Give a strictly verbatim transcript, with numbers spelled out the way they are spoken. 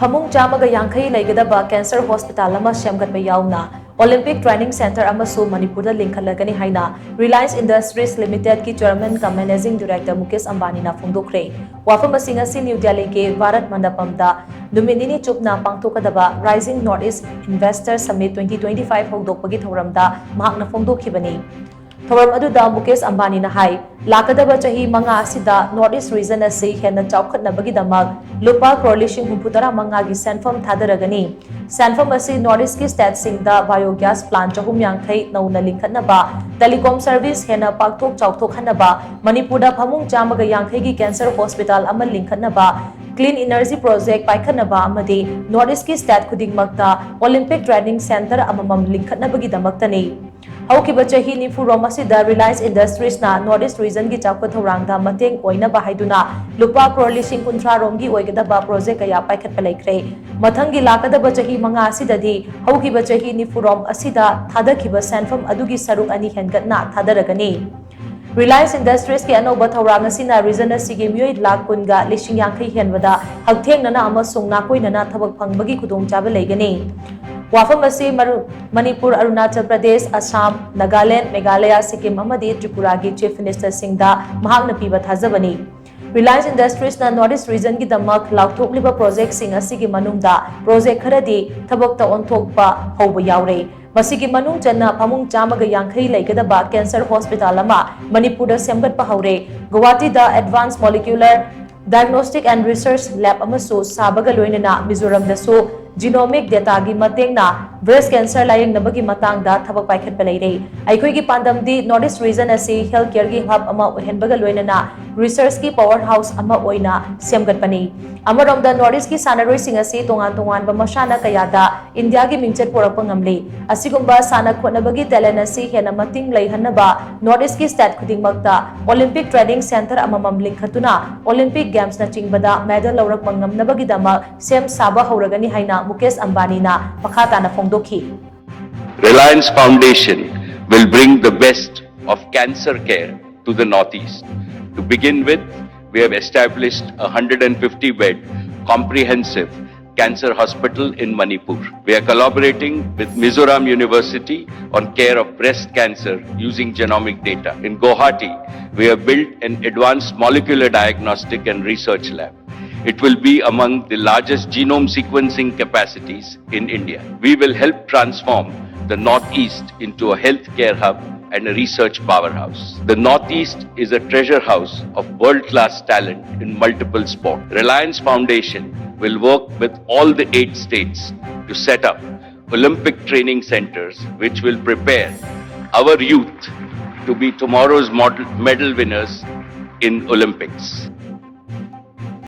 ꯐꯃꯨꯡ ꯆꯥꯝꯃꯒ ꯌꯥꯡꯈꯩ ꯂꯩꯒꯗꯕ cancer hospital ꯑꯃ ꯁꯦꯝꯒꯠꯄ ꯌꯥꯎꯅ Olympic Training Centre ꯑꯃꯁꯨ ꯃꯅꯤꯄꯨꯔꯗ ꯂꯤꯡꯈꯠꯂꯒꯅꯤ ꯍꯥꯏꯅ Reliance Industries Limitedꯀꯤ Chairman cum Managing Director Mukesh ꯑꯝꯕꯥꯅꯤꯅ ꯐꯣꯡꯗꯣꯛꯈ꯭ꯔꯦ꯫ ꯋꯥꯐꯝ ꯑꯁꯤ ꯉꯁꯤ ꯅ꯭ꯌꯨ ꯗꯦꯜꯂꯤꯒꯤ ꯚꯥꯔꯠ ꯃꯟꯗꯄꯝꯗ ꯅꯨꯃꯤꯠ ꯅꯤꯅꯤ ꯆꯨꯞꯅ ꯄꯥꯡꯊꯣꯛꯀꯗꯕ Rising North East Investor Summit twenty twenty-five ꯍꯧꯗꯣꯛꯄꯒꯤ ꯊꯧꯔꯝꯗ ꯃꯍꯥꯛꯅ ꯐꯣꯡꯗꯣꯛꯈꯤꯕꯅꯤ꯫ ꯊꯧꯔꯝ ꯑꯗꯨꯗ ꯃꯨꯀꯦꯁ ꯑꯝꯕꯥꯅꯤꯅ ꯍꯥꯏ, ꯂꯥꯛꯀꯗꯕ ꯆꯍꯤ ꯃꯉꯥ ꯑꯁꯤꯗ North East Region ꯑꯁꯤ ꯍꯦꯟꯅ ꯆꯥꯎꯈꯠꯅꯕꯒꯤꯗꯃꯛ ꯂꯨꯄꯥ ꯀ꯭ꯔꯣꯔ ꯂꯤꯁꯤꯡ ꯍꯨꯝꯐꯨ ꯇꯔꯥ ꯃꯉꯥꯒꯤ ꯁꯦꯟꯐꯝ ꯊꯥꯗꯔꯒꯅꯤ꯫ ꯁꯦꯟꯐꯝ ꯑꯁꯤ North Eastꯀꯤ stateꯁꯤꯡꯗ biogas plant ꯆꯍꯨꯝ ꯌꯥꯡꯈꯩ ꯅꯧꯅ ꯂꯤꯡꯈꯠꯅꯕ, telecom service ꯍꯦꯟꯅ ꯄꯥꯛꯊꯣꯛ ꯆꯥꯎꯊꯣꯛꯍꯟꯅꯕ, ꯃꯅꯤꯄꯨꯔꯗ ꯐꯃꯨꯡ ꯆꯥꯝꯃꯒ ꯌꯥꯡꯈꯩꯒꯤ cancer hospital ꯑꯃ ꯂꯤꯡꯈꯠꯅꯕ, clean energy project ꯄꯥꯏꯈꯠꯅꯕ ꯑꯃꯗꯤ North Eastꯀꯤ state ꯈꯨꯗꯤꯡꯃꯛꯇ Olympic Training Centre ꯑꯃꯃꯝ ꯂꯤꯡꯈꯠꯅꯕꯒꯤꯗꯃꯛꯇꯅꯤ꯫ ꯍꯧꯈꯤꯕ ꯆꯍꯤ ꯅꯤꯐꯨꯔꯣꯝ ꯑꯁꯤꯗ Reliance Industriesꯅ North East Regionꯒꯤ ꯆꯥꯎꯈꯠ ꯊꯧꯔꯥꯡꯗ ꯃꯇꯦꯡ ꯑꯣꯏꯅꯕ ꯍꯥꯏꯗꯨꯅ ꯂꯨꯄꯥ ꯀ꯭ꯔꯣꯔ ꯂꯤꯁꯤꯡ ꯀꯨꯟꯊ꯭ꯔꯥ ꯔꯣꯝꯒꯤ ꯑꯣꯏꯒꯗꯕ project ꯀꯌꯥ ꯄꯥꯏꯈꯠꯄ ꯂꯩꯈ꯭ꯔꯦ꯫ ꯃꯊꯪꯒꯤ ꯂꯥꯛꯀꯗꯕ ꯆꯍꯤ ꯃꯉꯥ ꯑꯁꯤꯗꯗꯤ ꯍꯧꯈꯤꯕ ꯆꯍꯤ ꯅꯤꯐꯨꯔꯣꯝ ꯑꯁꯤꯗ ꯊꯥꯗꯈꯤꯕ ꯁꯦꯟꯐꯝ ꯑꯗꯨꯒꯤ ꯁꯔꯨꯛ ꯑꯅꯤ ꯍꯦꯟꯒꯠꯅ ꯊꯥꯗꯔꯒꯅꯤ꯫ Reliance Industriesꯀꯤ ꯑꯅꯧꯕ ꯊꯧꯔꯥꯡ ꯑꯁꯤꯅ region ꯑꯁꯤꯒꯤ ꯃꯤꯑꯣꯏ ꯂꯥꯈ ꯀꯨꯟꯒ ꯂꯤꯁꯤꯡ ꯌꯥꯡꯈꯩ ꯍꯦꯟꯕꯗ ꯍꯛꯊꯦꯡꯅꯅ ꯑꯃꯁꯨꯡ ꯅꯥꯀꯣꯏꯅꯅ ꯊꯕꯛ ꯐꯪꯕꯒꯤ ꯈꯨꯗꯣꯡꯆꯥꯕ ꯂꯩꯒꯅꯤ꯫ ꯋꯥꯐꯝ ꯑꯁꯤ ꯃꯔꯨ-, ꯃꯅꯤꯄꯨꯔ, ꯑꯔꯨꯅꯥꯆꯜ ꯄ꯭ꯔꯗꯦꯁ, ꯑꯁꯥꯝ, ꯅꯥꯒꯥꯂꯦꯟꯗ, ꯃꯦꯘꯥꯂꯌꯥ, ꯁꯤꯛꯀꯤꯝ ꯑꯃꯗꯤ ꯇ꯭ꯔꯤꯄꯨꯔꯥꯒꯤ Chief Ministerꯁꯤꯡꯗ ꯃꯍꯥꯛꯅ ꯄꯤꯕ ꯊꯥꯖꯕꯅꯤ꯫ Reliance Industriesꯅ North East Regionꯒꯤꯗꯃꯛ ꯂꯥꯎꯊꯣꯛꯂꯤꯕ projectꯁꯤꯡ ꯑꯁꯤꯒꯤ ꯃꯅꯨꯡꯗ project ꯈꯔꯗꯤ ꯊꯕꯛꯇ ꯑꯣꯟꯊꯣꯛꯄ ꯍꯧꯕ ꯌꯥꯎꯔꯦ꯫ ꯃꯁꯤꯒꯤ ꯃꯅꯨꯡ ꯆꯟꯅ ꯐꯃꯨꯡ ꯆꯥꯝꯃꯒ ꯌꯥꯡꯈꯩ ꯂꯩꯒꯗꯕ cancer hospital ꯑꯃ ꯃꯅꯤꯄꯨꯔꯗ ꯁꯦꯝꯒꯠꯄ ꯍꯧꯔꯦ꯫ ꯒꯨꯋꯥꯍꯥꯇꯤꯗ Advanced Molecular Diagnostic and Research Lab ꯑꯃꯁꯨ ꯁꯥꯕꯒ ꯂꯣꯏꯅꯅ ꯃꯤꯖꯣꯔꯥꯝꯗꯁꯨ genomic dataꯒꯤ ꯃꯇꯦꯡꯅ breast cancer ꯂꯥꯌꯦꯡꯅꯕꯒꯤ ꯃꯇꯥꯡꯗ ꯊꯕꯛ ꯄꯥꯏꯈꯠꯄ ꯂꯩꯔꯦ꯫ ꯑꯩꯈꯣꯏꯒꯤ ꯄꯥꯟꯗꯝꯗꯤ North East Region ꯑꯁꯤ health careꯒꯤ hub ꯑꯃ ꯑꯣꯏꯍꯟꯕꯒ ꯂꯣꯏꯅꯅ researchꯀꯤ power house ꯑꯃ ꯑꯣꯏꯅ ꯁꯦꯝꯒꯠꯄꯅꯤ꯫ ꯑꯃꯔꯣꯝꯗ North Eastꯀꯤ ꯁꯥꯟꯅꯔꯣꯏꯁꯤꯡ ꯑꯁꯤ ꯇꯣꯉꯥꯟ ꯇꯣꯉꯥꯟꯕ ꯃꯁꯥꯟꯅ ꯀꯌꯥꯗ ꯏꯟꯗꯤꯌꯥꯒꯤ ꯃꯤꯡꯆꯠ ꯄꯨꯔꯛꯄ ꯉꯝꯂꯤ꯫ ꯑꯁꯤꯒꯨꯝꯕ ꯁꯥꯟꯅ ꯈꯣꯠꯅꯕꯒꯤ talent ꯑꯁꯤ ꯍꯦꯟꯅ ꯃꯇꯤꯡ ꯂꯩꯍꯟꯅꯕ North Eastꯀꯤ state ꯈꯨꯗꯤꯡꯃꯛꯇ Olympic Training Centre ꯑꯃꯃꯝ ꯂꯤꯡꯈꯠꯇꯨꯅ Olympic Gamesꯅꯆꯤꯡꯕꯗ medal ꯂꯧꯔꯛꯄ ꯉꯝꯅꯕꯒꯤꯗꯃꯛ ꯁꯦꯝ ꯁꯥꯕ ꯍꯧꯔꯒꯅꯤ ꯍꯥꯏꯅ ꯃꯨꯀꯦꯁ ꯑꯝꯕꯥꯅꯤꯅ ꯃꯈꯥ ꯇꯥꯅ ꯐꯣꯡꯗꯣꯛꯈꯤ꯫ Reliance Foundation will bring the best of cancer care to the Northeast. To begin with, we have established a hundred and fifty bed comprehensive Cancer Hospital in Manipur. We are collaborating with Mizoram University on care of breast cancer using genomic data. In Guwahati, we have built an advanced molecular diagnostic and research lab. It will be among the largest genome sequencing capacities in India. We will help transform the Northeast into a healthcare hub and a research powerhouse. The Northeast is a treasure house of world class talent in multiple sports. Reliance Foundation will work with all the eight states to set up Olympic training centers, which will prepare our youth to be tomorrow's model, medal winners in Olympics.